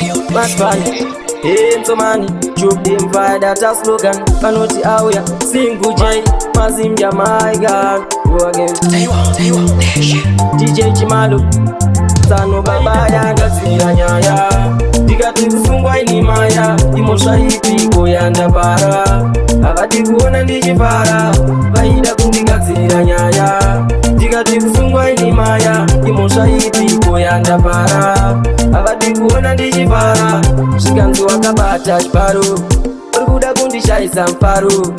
Matfani Ensomani Chop them fire, that a slogan. Vanoti auya Single J Mazim Jamaican. Go again. DJ Chimalo Tsano baba yangadzira nyaya. Ndikati kusungwa ini maya, imhosva ipiko yandapara? Havadi kuona ndichifara, vaida kundigadzirira nyaya. Ndikati kusungwa ini maya, imhosva ipiko yandapara? Havadi kuona ndichifara. Zvikanzi wakabata chibharo, uri kuda kundishayisa mufaro.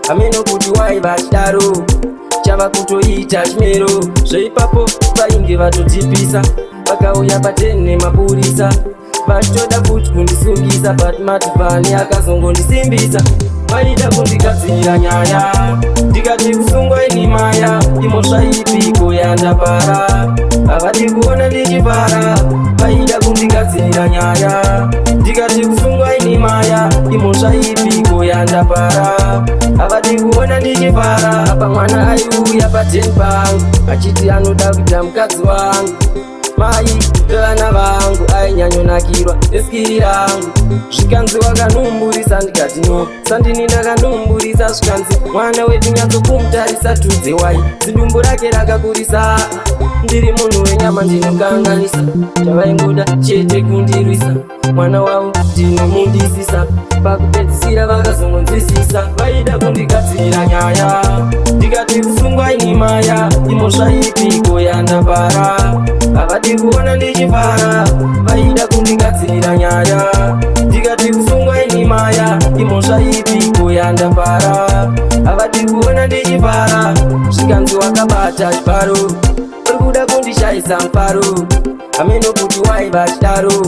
Hameno kuti waiva chidaro, chava kutoita chimero. Zveipapo vainge vatotipisa, vakauya patene mapurisa, vachitoda futi kundisungisa, but Matifani akazongondisimbisa. Vaida kundigadzirira nyaya. Ndikati kusungwa ini maya, imhosva ipiko yandapara? Havadi kuona ndichifara, vaida kundigadzirira nyaya. Ndikati kusungwa ini maya, imhosva ipiko yandapara? Havadi kuona ndichifara. Apa mwana aiuya pateni pangu achiti anoda kuita mukadzi wangu, mai vevana vangu. Ainyanyonakirwa neskiri rangu. Zvikanzi wakanumburisa, ndikati no, sandini ndakanumburisa. Zvikanzi mwana wedu nyatsokumutarisa, tudze wai zidumbu rake rakakurisa. Ndiri munhu wenyama, ndinokanganisa. Chavaingoda chete kundirwisa. Mwana wavo ndinomundisisa. Pakupedzisira vakazongonzwisisa. Vaida kundigadzirira nyaya. Ndikati kusungwa ini maya, imhosva ipiko yandapara? Havadi kuona ndichifara, vaida kundigadzirira nyaya. Ndikati kusungwa ini maya, imhosva ipiko yandapara? Havadi kuona ndichifara. Zvikanzi wakabata chibharo, uri kuda kundishayisa mufaro. Hameno kuti waiva chidaro,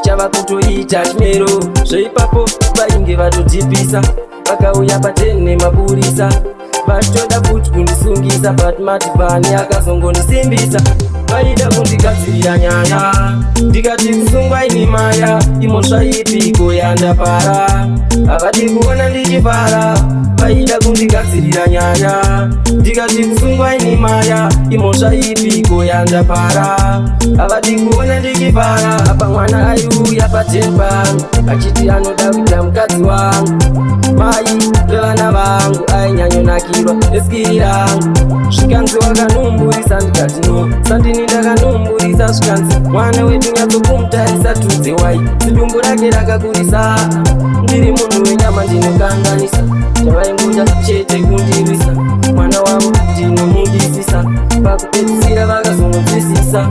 chava kutoita chimero. Zveipapo vainge vatotipisa, vakauya patene mapurisa, vachitoda futi kundisungisa, but Matifani akazongondisimbisa. Vaida kundigadzirira nyaya. Ndikati kusungwa ini maya, imhosva ipiko yandapara? Havadi kuona ndichifara, vaida kundigadzirira nyaya. Ndikati kusungwa ini maya, imhosva ipiko yandapara? Havadi kuona ndichifara. Apa mwana aiuya pateni pangu achiti anoda kuita mukadzi wangu, mai vevana vangu. Ainyanyonakirwa neskiri rangu. Zvikanzi wakanumburisa, ndikati no, sandini ndakanumburisa. Zvikanzi mwana wedu nyatsokumutarisa, tudze wai zidumbu rake rakakurisa. Ndiri munhu wenyama, ndinokanganisa. Chavaingoda chete kundirwisa. Mwana wavo ndinomudisisa. Pakupedzisira vakazongonzwisisa.